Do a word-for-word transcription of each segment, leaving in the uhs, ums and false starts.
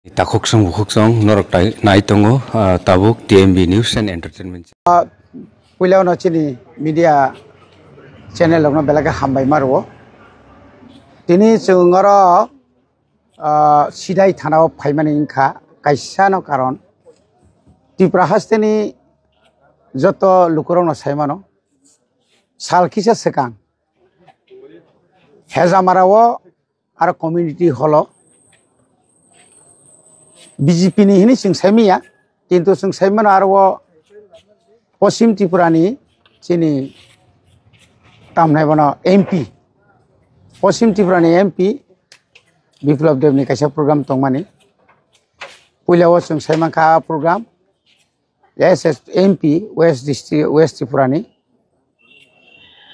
Takhuk song bukhuk song norok tai nai tongo, ah, tabuk T M B News and Entertainment. Puila no chini media channel rokno belai khe hambai ma rwo. Tini chwng oro, ah, Sidai thana o phaimani wngkha kaisa no karon. Tripura hasteni joto lukurokno sai mano. Sal kisa swkang Hejamara o aro community hall o B J P ni hini chwng sai manya, kintu chwng sai mano aro o Poschim Tripura ni chini tamnai bono M P, Poschim Tripura ni M P Biplab Deb ni kaisa program tongmani. Puila o chwng sai mankha a program S S M P West District, West Tripura ni.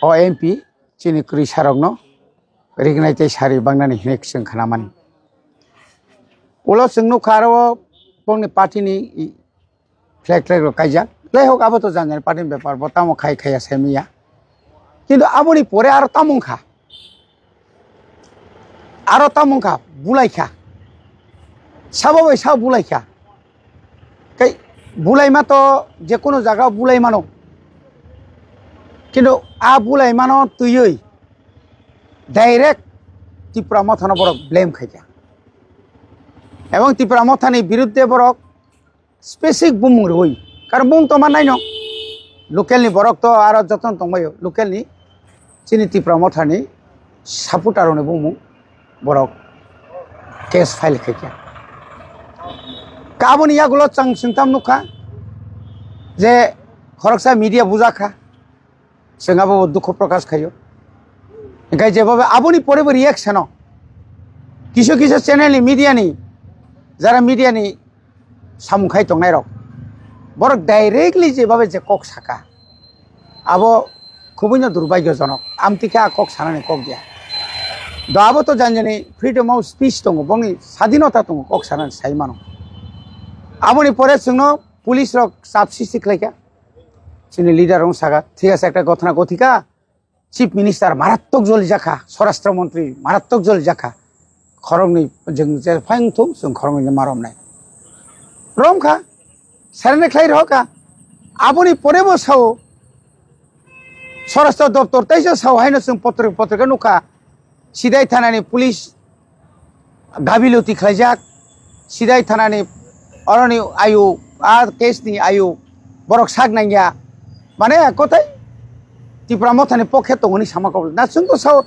O M P chini kwrwi sarokno rignai tei sari bangnani hinwi chwng khnamani. Ulo chwng nukha aro bongni party ni flag, flag rok kaijak. Jaihok, abo to janjani party ni bepar, bo tamo khai khaiya sai manya. Kintu aboni pore aro tamo wngkha? Aro tamo wngkha, bulai kha. Sabo bai sabo bulai kha. Tei bulaima to je kono jaga o bulai mano. Kintu a bulaimano twiwi direct Tipra Mothano borok blame khai kha. Ebong Tipra Mothani birudde borok specific bumung rwui. Karon bumung tongma naino. Local ni borok to aro jotono tongbaio. Local ni chini Tipra Mothani supporter rokni bumung borok case file khaikha. Kaboni yagulo chwng singtam nukha je khoroksa media bujakha. Chwng abo dukhu prokash khaio. Hingkhe jebaba aboni pore bo reaction o kisu kisu channel ni media ni, jara media ni samung khai tongnai rok, borok directly jebaba je kok saka, abo khubui no durbagyojonok. Amtwi khe a kok sanani kok ya. Do abo to janjani freedom of speech tongo, bongni sadinota tongo, kok sanani sai mano. Aboni pore chwngno police rok chap sristi khlaikha. Chini leader rok saka, thik ase, ekta ghotona ghotika, chief minister marattok joli jakha, swarashtra montri marattok joli jakha, khoroknwi jwng je phai wngthung, chwng khoroknwi ma romnai. Romkha, serene khlai rohorkha. Aboni pore bo sao, swarashtra doptor teisa sao haino chwng potrika potrika nukha, Sidai thanani police gabiluti khlaijak, Sidai thanani oroni ayu, a case ni ayu borok sak nangya. Mane kotai Tipra Mothani pokhe tongoni sama kobol. Na chwng to sao,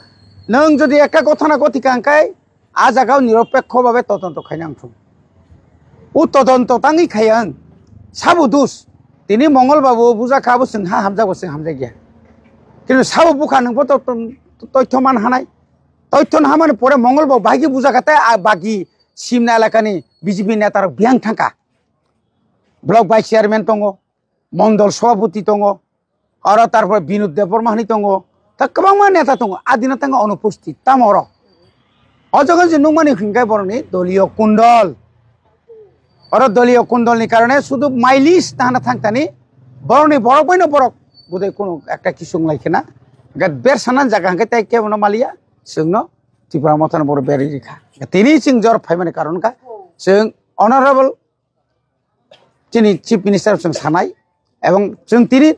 nwng jodi ekta ghotona ghotika hwnkhe a jaga o niropekho babe todonto khaina wngthung. O todonto tangwi khaya wng. Sabo dos. Tini Mongol Babu bujakha, abo chwng ha hamjakbo chwng hamjakya. Kintu sabo bukha nwngbo to, to, toitho man hanai. Toitho no hamani pore Mongol bo bahai khe bujakha tei a bagi Simna elakani B J P netarok biyang thangkha. Block vice chairman tongo, mondol sobhapoti tongo, aro tarpore Binod Debbarma hinwi tongo, ta kwbangma neta tongo, adina tongo onupusthit. Tamo oro? O jaga je nukmani hwnkhe borokni doliyo kundol. Oro doliyo kundolni karone sudu mailis tahana thangtani, borokni borok baino borok budai kunu ekta kisu wnglai khena. Hingkhe bersanani jaga hingkhe tei kebono maliya, chwngno Tipra Mothano borok berwi rikha. Tini chwng jor phaimani karon wngkha, chwng honorable chini chief minister chwng sanai, ebong chwng tini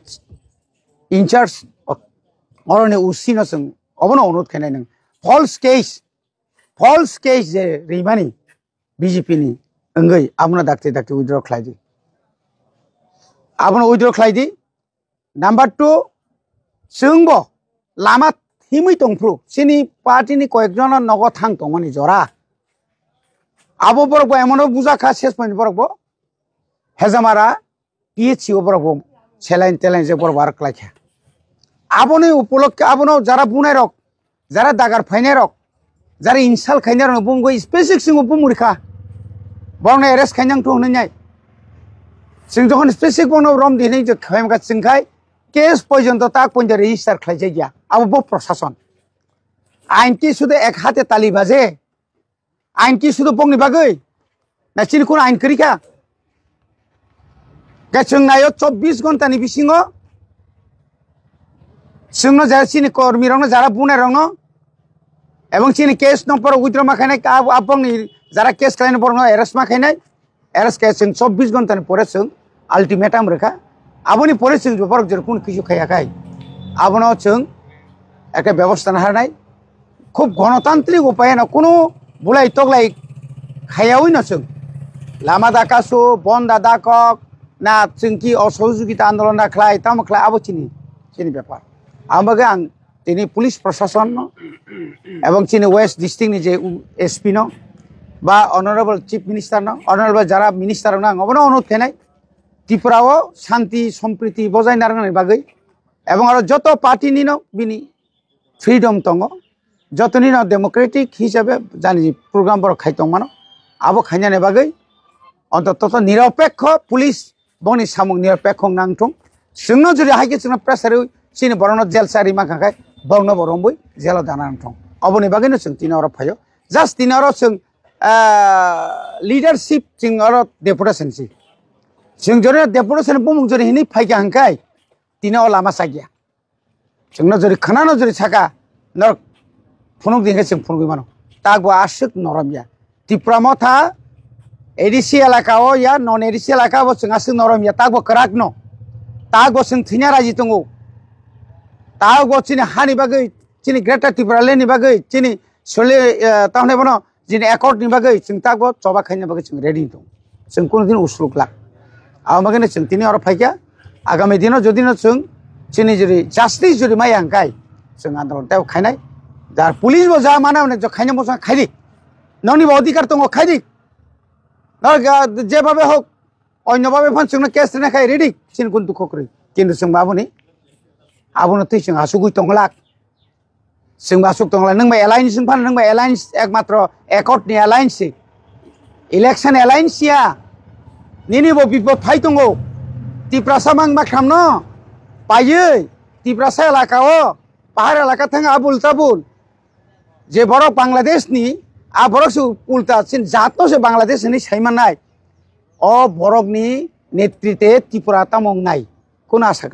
in charge oroni O C no chwng obono onurodh khainai nwng false case, false case je rimani B J P ni wngwi abono dakti dakti withdraw khlai di. Abono withdraw khlai di. Number two, chwngbo lama himwi tongphuru, chini party ni koyekjono nogo thang tongmani jora. Abo borok bo emono bujakha, ses point borok bo Hejamara P H C o borok bo saline teline je borok bo aro klaikha. Aboni upolokke abono jara bunai rok, jara dagar phainai rok, jara insult khainai rok bumgwi specific chwngbo bumung rikha. Borokno arrest khainang thung hwnwi nai. Chwng jokhon specific bono rom di hinwi je khaimkha chwngkhai case porjonto tak porjonto register khlaijakya. Abo bo prosason. Ain ki sudu ek hate tali baje. Ain ki sudu bongni bagwi? Na chini kun ain kwrwi kha? Khe chwng naio chobbish ghonta ni bisingo chwngno jara chini kormi rokno jara bunai rokno ebong chini case no poro withdraw ma khainai ka abo, abongni jara case khlainai borokno arrest ma khainai, arrest khe chwng chobbish ghonta ni pore chwng ultimatum rwkha. Aboni pore chwng borok jora kunu kisu khaiya khai, abono chwng ekhe bebosta naharnai. Khub gonotantrik upaye no kunu bulai toklai khaiyawi no chwng lama da kasu, bon da da kok, na chwng ki osojogita andolon da khlai, tamo khlai, abo chini, chini bepar. Amo bagwi ang tini police proshasonno ebong chini West District ni je u-, S P no ba Honorable Chief Minister no, Honorable jara minister no ang obono onurod khainai, Tripura o shanti sompriti bojai narwknani bagwi ebong aro joto party ni no bini freedom tongo, joto ni no democratic hisabe jani program borok khai tongmano, abo khainani bagwi ontoto to niropekho police bongni samung niya pekhong nang thung. Chwngno jodi hai khe chwngno pressure rwi chini borokno jail sa rima kha khai borokno bo romwi jailo dana nang thung. Oboni bagwino chwng tini oro phaio. Just tini oro chwng, ah, leadership chwng oro deputation si. Chwng jodi deputation bumung jodi hinwi phaikha hwnkhai tini o lama chakya. Chwngno jodi khwnano jodi saka, norok phunuk di hwnkhe chwng phunugwi mano. Takbo aswk norom ya. Tipra Motha A D C elaka o ya, non A D C elaka bo chwng aswk norom ya, takbo kwrak no. Takbo chwng thwina raji tongo. Takbo chini hani bagwi, chini Greater Tipraland ni bagwi, chini sole, eh, tahone bono Jini accord ni bagwi chwng takbo choba khaina bagwi chwng ready tong. Chwng kunu din uslu glak. Abo bagwino chwng tini oro phaikha. Agami dino jodi no chwng chini jodi justice jodi maya hwnkhe chwng andolon tei khainai. Jar police bo ja mana hwnwi jo khaina mosa khaidi. Nokni bo odhikar tongo khaidi. No ga-, jebabe hok, onyo babe phan chwngno case rina khai ready. Chini kun dukho kwrwi. Kintu chwng baboni abono twi chwng asugwi tonglak. Chwng ba aswk tongla, nwng bai alliance wng phano, nwng bai alliance ekmatro accord ni alliance se. Election alliance ya. Nini bo bipod phai tongo. Tiprasa mang makham no. Paiye. Tiprasa elaka o. Pahar elaka thang abul tabul. Je borok Bangladesh ni, a borok se ulta sin jat no se Bangladesh ni saimanai. O borok ni netrite Tripura tamong nai. Kono asa